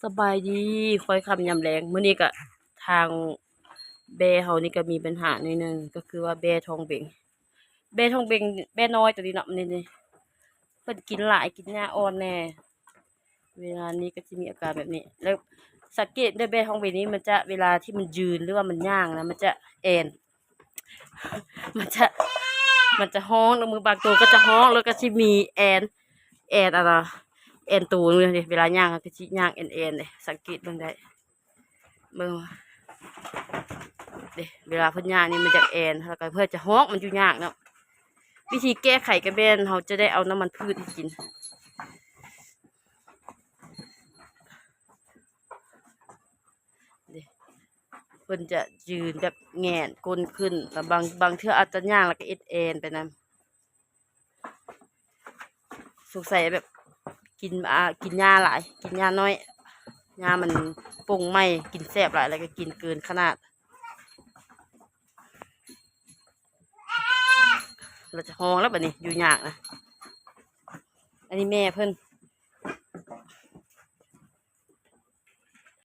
ສະບາຍດີ ຄ່ອຍຄ່ຳຍາມແລງ. ມື້ນີ້ກະທາງແບ້ເຮົານີ້ກະມີບັນຫາໜ້ອຍໜຶ່ງ ກະຄືວ່າແບ້ທ້ອງເບັງ ແບ້ທ້ອງເບັງ ແບ້ນ້ອຍໂຕນີ້ເນາະ ນີ້ ນີ້ ເພິ່ນກິນຫຼາຍ ກິນຫຍ້າອ່ອນແດ່. ເວລານີ້ກະຊິມີອາການແບບນີ້ ແລ້ວສັງເກດເດີ ແບ້ທ້ອງເບັງນີ້ມັນຈະ ເວລາທີ່ມັນຢືນ ຫຼືວ່າມັນຍ່າງນະ ມັນຈະແອນ ມັນຈະ ມັນຈະຮ້ອງ ແລ້ວບາງໂຕກະຈະຮ້ອງ ແລ້ວກະຊິມີແອນ ແອນ ອັນນະ ແອນໂຕໜຶ່ງເດ ເວລາຍ່າງກະຊິຍ່າງແອນໆເດ ສັງເກດເບິ່ງໄດ້ ເບິ່ງ ເດ ເວລາເພິ່ນຍ່າງນີ້ມັນຈະແອນ ແລ້ວກະເພິ່ນຈະຮ້ອງ ມັນຢູ່ຍາກເນາະ. ວິທີແກ້ໄຂກະແມ່ນເຮົາຈະໄດ້ເອົານ້ຳມັນພືດໃຫ້ກິນ ເດ ເພິ່ນຈະຢືນແບບແຫງນກົ້ນຂຶ້ນ ແລ້ວບາງ ບາງເທື່ອອາດຈະຍ່າງແລ້ວກະເຮັດແອນໄປນຳ. ສົງໄສແບບກິນ ອ່າ ກິນຫຍ້າຫຼາຍ ກິນຫຍ້າໜ້ອຍ ຫຍ້າມັນປົ່ງໃໝ່ ກິນແຊບຫຼາຍ ແລ້ວກະກິນເກີນຂະໜາດ. ລາວຈະຮ້ອງແລ້ວບາດນີ້ ຢູ່ຍາກນະ. ອັນນີ້ແມ່ເພິ່ນ